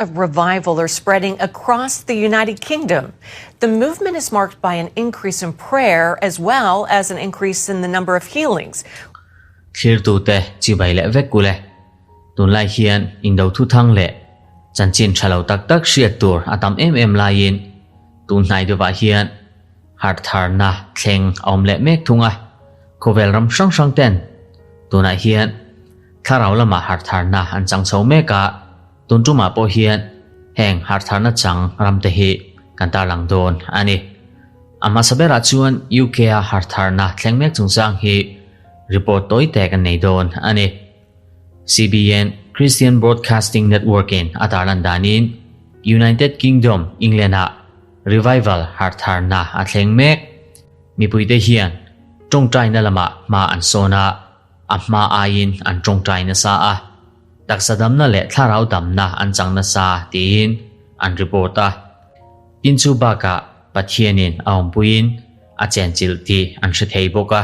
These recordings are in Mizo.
Of revival are spreading across the United Kingdom. The movement is marked by an increase in prayer as well as an increase in the number of healings. Thlirtute chibai leh vek kul e. Tunlai hian indo thuthang leh chanchin tha lo tak tak hriat tur a tam em em laiin tun hnai deuhah hian harh tharna thleng a awm leh mek thung a. Khawvel ram hrang hrang ten tunah hian thlarau lamah harh tharna an chang chho mek a, tun tumah pawh hian heng harh tharna chang ram te hi kan tarlang dawn a ni. A hmasa berah chuan UK a harh tharna thleng mek chungchang hi report tawi te kan nei dawn a ni. CBN, Christian Broadcasting Network in a tarlan danin United Kingdom, England ah revival harh tharna a thleng mek. Mipuite hian tawngtaina lamah hma an sawn a, a hma aiin an tawngtai nasa a, taksa damna leh thlarau damna an chang nasa tiin an report a. Tin chu bakah Pathianin a awmpuiin a chenchilh tih an hre thei bawk a.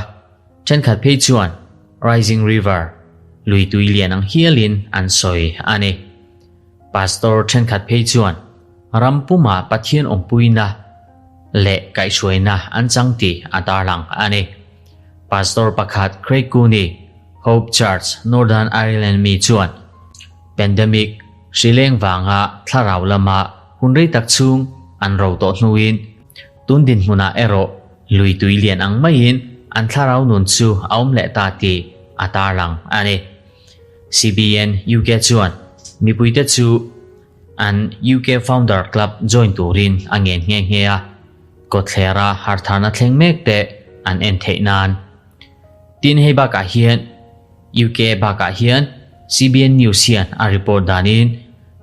Thenkhat phei chuan Rising River lui tui lian ang hialin an sawi a ni. Pastor thenkhat phei chuan ram pumah Pathian awmpuina leh kaihhruaina an chang tih a tarlang a ni. Pastor pakhat Craig Cooney, Hope Church, Northern Ireland mi chuan pandemic hri leng vanga thlarau lama hun rei tak chhung an ro tawh hnuin tun dinhmunah erawh lui tui lian ang maiin an thlarau nun chu a awm leh ta tih a tarlang a ni. CBN UK chuan mipuite chu an UK Founder Club join turin a ngen nghe nghe a, kawtthlera hartharna thleng mek te an en theih nan. Tin hei bakah hian UK bakah hian CBN News hian a report danin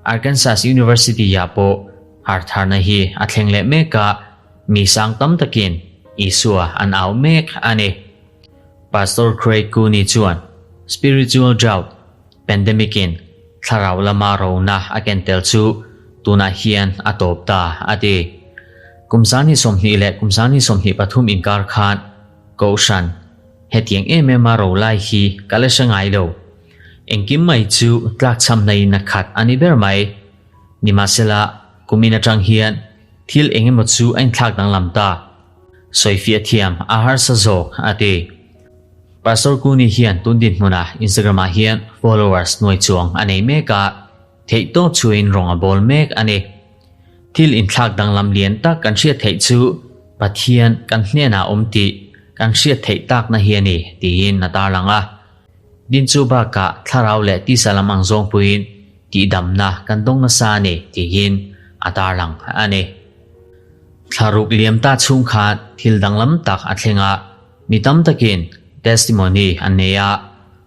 Arkansas University-ah pawh hartharna hi a thleng leh mek a, mi sang tam takin Isua an au mek a ni. Pastor Craig Cooney chuan Spiritual Drought, Pandemic in thlarau lama rona a ken tel chu tunah hian a tawp ta, a ti. Kum sangni 20 leh kum sangni 23 inkar khan Kohhran hetiang em em a ro lai hi ka la hre ngai lo. Engkim mai chu tlakchhamna in a khat a ni ber mai. Nimahsela, kumin atang hian thil eng emaw chu a inthlak danglam ta. Sawifiah thiam a harsa zawk, a ti. Pastor Kuni hian tun dinhmunah Instagram-ah hian followers nuai chuang a nei mek a, theihtawp chhuain rawng a bawl mek a ni. Thil inthlak danglam lian tak kan hriat theih chu Pathian kan hnenah awm tih kan hriat theih takna hi a ni, tiin a tarlang a. Din chu bakah thlarau leh tisa lam ang zawng puiin tihdamna kan dawng nasa a ni, tiin a tarlang a ni. Thlaruk liam ta chhung khan thil danglam tak a thleng a, mi tam takin testimony an nei a,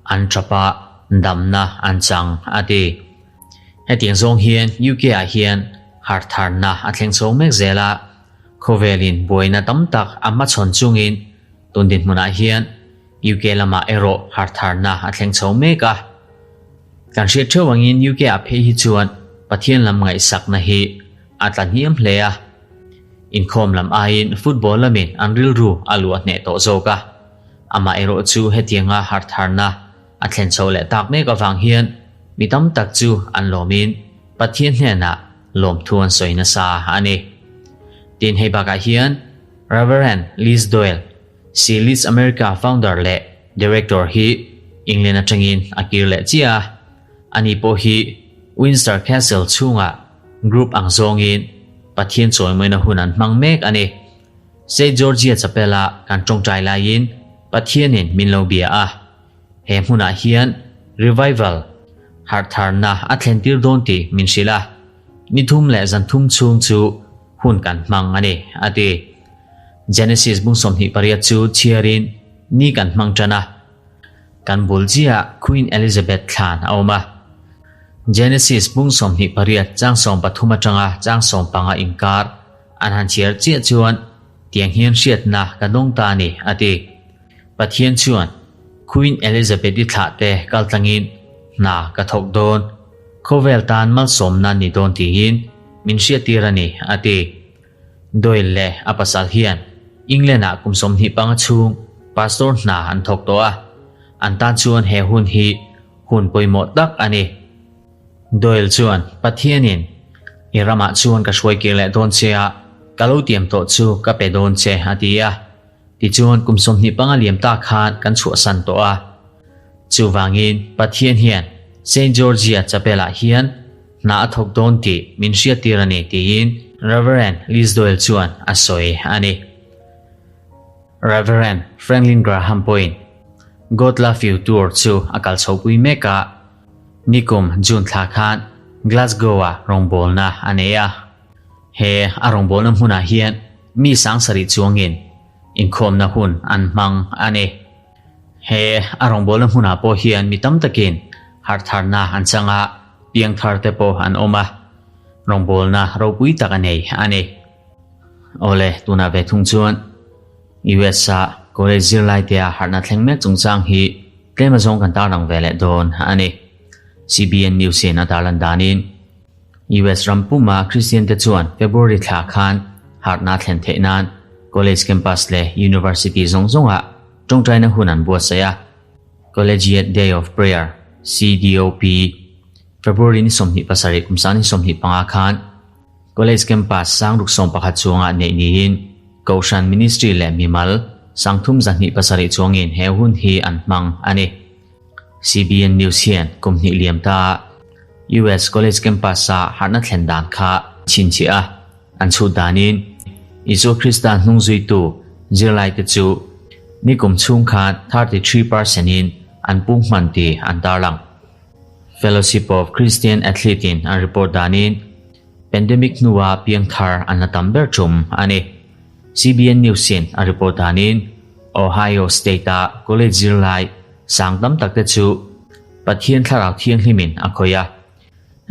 an tap a, damna an chang a ti. Hetiang zawng hian UK ah hian harhtharna a thleng chho mek zel a, khawvelin buaina tam tak a hmachhawn chungin tun dinhmunah hian UK lamah erawh harhtharna a thleng chho mek a. Kan hriat theuh angin UK ah phei hi chuan Pathian lam ngaihsakna hi a tla hniam hle a, inkhawm lam aiin football lamin an rilru a luah hneh tawh zawk a. Amaherawh chu hetianga harhtharna a thlen chho leh tak mek avang hian mi tam tak chu an lawmin Pathian hnenah lawmthu an sawi nasa a ni. Tin hei bakah hian Reverend Liz Doyle, Si Leeds America founder leh director hi England atangin a kir leh chiah a, ani pawh hi Windsor Castle chhungah group ang zawngin Pathian chawimawina hun an hmang mek a ni. Saint Georgia Chapel-a kan tawngtai laiin Pathianin min lo bia a, he hmunah hian revival harhtharna a thlentir dawn tih min hrilh a, ni thum leh zan thum chhung chu hun kan hmang a ni, a ti. Genesis bung 28 chu chhiarin ni kan hmang tan a, kan bul chiah Queen Elizabeth thlan a awm a. Genesis bung 28 chang 13 atanga chang 15 inkar an han chhiar chiah chuan tiang hian hriatna ka dawng ta a ni, a ti. Pathian chuan Queen Elizabeth-i thlah te kal tlangin hna ka thawk dawn, khawvel tan malsawmna ni dawn tiin min hriattir a ni, a ti. Doyle leh a pasal hian England-ah kum 25 chhung pastor hna an thawk tawh a, an tan chuan he hun hi hun pawimawh tak a ni. Doyle chuan, Pathianin i ramah chuan ka hruai kir leh dawn che a, ka lo tiam tawh chu ka pe dawn che, a ti a. Tichuan kum 25 liam ta khan kan chhuahsan tawh a. Chuvangin Pathian hian Saint Georgia Chapel-ah hian hna a thawk dawn tih min hriattir a ni tiin Reverend Liz Doyle chuan a sawi a ni. Reverend Franklin Graham pawhin God Love You Tour chu a kal chhopui mek a, nikum June thla khan Glasgow-ah rawngbawlna a nei a. He a rawngbawlna hmunah hian mi sangsarih chuangin inkhawmna hun an hmang a ni. He a rawngbawlna hmunah pawh hian mi tam takin harhtharna an chang a, piangthar te pawh an awm a, rawngbawlna ropui tak a nei a ni. Awle, tunah ve thung chuan US a college zirlai te a harhna thleng mek chungchang hi tlem azawng kan tarlang ve leh dawn a ni. CBN News in a tarlan danin US ram puma Christian te chuan February thla khan harhna thlen theih nan college campus leh university zawng zawngah tawngtaina hun an buatsaih a. Collegiate Day of Prayer, CDOP, February ni 27 kum 2025 khan college campus 61,000 chuangah neih niin Kohhran Ministry leh mimal 327 chuangin he hun hi an hmang a ni. CBN News hian kum hnih liam ta US college campus a harhna thlen dan kha chhinchhiah a, an chhut danin Isua Krista hnung zuitu zirlai te chu nikum chhung khan 33% in an pung hman tih an tarlang. Fellowship of Christian Athlete in an report danin pandemic hnua piangthar an la tam ber tum a ni. CBN News in a report danin Ohio State a college zirlai sang tam tak te chu Pathian thlarau thianghlimin a khawih a,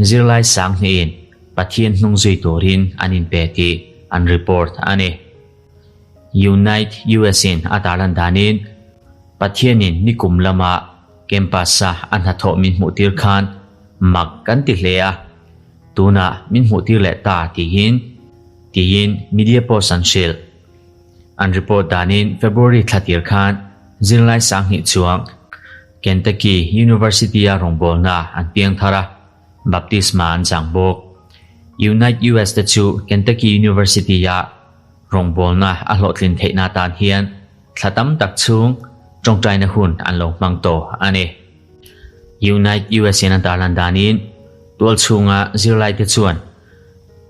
zirlai sang hnihin Pathian hnung zui turin an inpe tih an report a ni. Unite US in a tarlan danin Pathianin nikum lama campus a a hnathawh min hmuhtir khan mak kan ti hle a, tunah min hmuhtir leh ta tiin tiin media post an hrilh. An report danin February thla tir khan zirlai 2000 chuang Kentucky University a rawngbawlna an piang thar a, baptisma an chang bawk. Unite US te chu Kentucky University a rawngbawlna a hlawhtlin theihna tan hian thla tam tak chhung tawngtaina hun an lo hmang tawh a ni. Unite US in an tarlan danin tual chhunga zirlai te chuan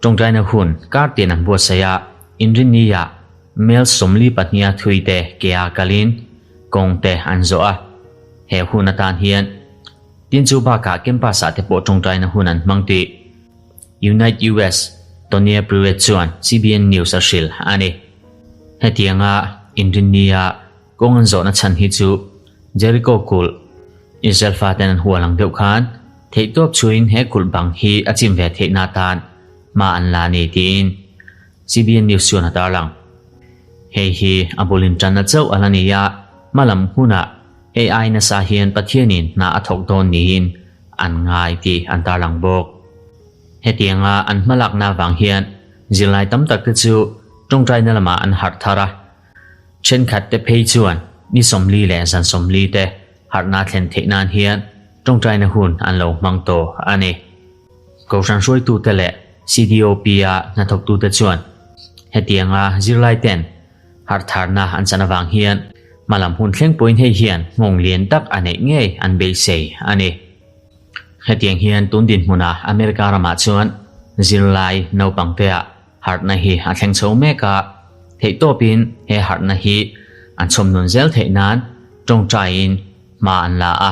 tawngtaina hun kar tin an buatsaih a, inrinni ah mel 42 a thui te ke a kalin kawng te an zawh a. He hun atan hian tin chu bakah campus ah te pawh tawngtaina hun an hmang tih Unite US Tonia Prewitt chuan CBN News a hrilh a ni. Hetianga inrinni a kawng an zawhna chhan hi chu Jericho kulh Israel faten an hual ang deuh khan theihtawp chhuin he kulh bang hi a chim ve theihna atan hma an la ni tiin CBN News chuan a tarlang. Hei hi a bulin tanna chauh a la ni a, hmalam hunah AI nasa hian Pathianin hna a thawk dawn niin an ngai tih an tarlang bawk. Hetianga an hmalakna avang hian zirlai tam tak te chu tawngtaina lamah an harh thar a, thenkhat te phei chuan ni 40 leh zan 40 te harhna thlen theih nan hian tawngtaina hun an lo hmang tawh a ni. Kohhran hruaitute leh CDOP a hnathawktute chuan hetianga zirlai ten harhtharna an chan avang hian hmalam hun thleng pawhin hei hian nghawng lian tak a neih ngei an beisei a ni. Hetiang hian tun dinhmunah America ramah chuan zirlai naupangtea harhna hi a thleng chho mek a, theihtawpin he harhna hi an chhawmnun zel theih nan tawngtaiin hma an la a,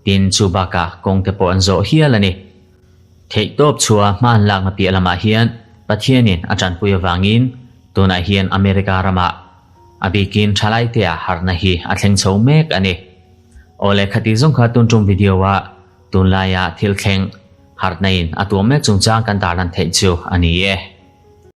tin chu bakah kawng te pawh an zawh hial a ni. Theihtawp chhuah hma an lakna piah lamah hian Pathianin a tanpui avangin tunah hian America ramah a bikin thalai te ah harhna hi a thleng chho mek a ni. Awle khati zawng kha tun tum video ah tunlaia thil thleng harhna in a tuam mek chungchang kan tarlan theih chu a ni e.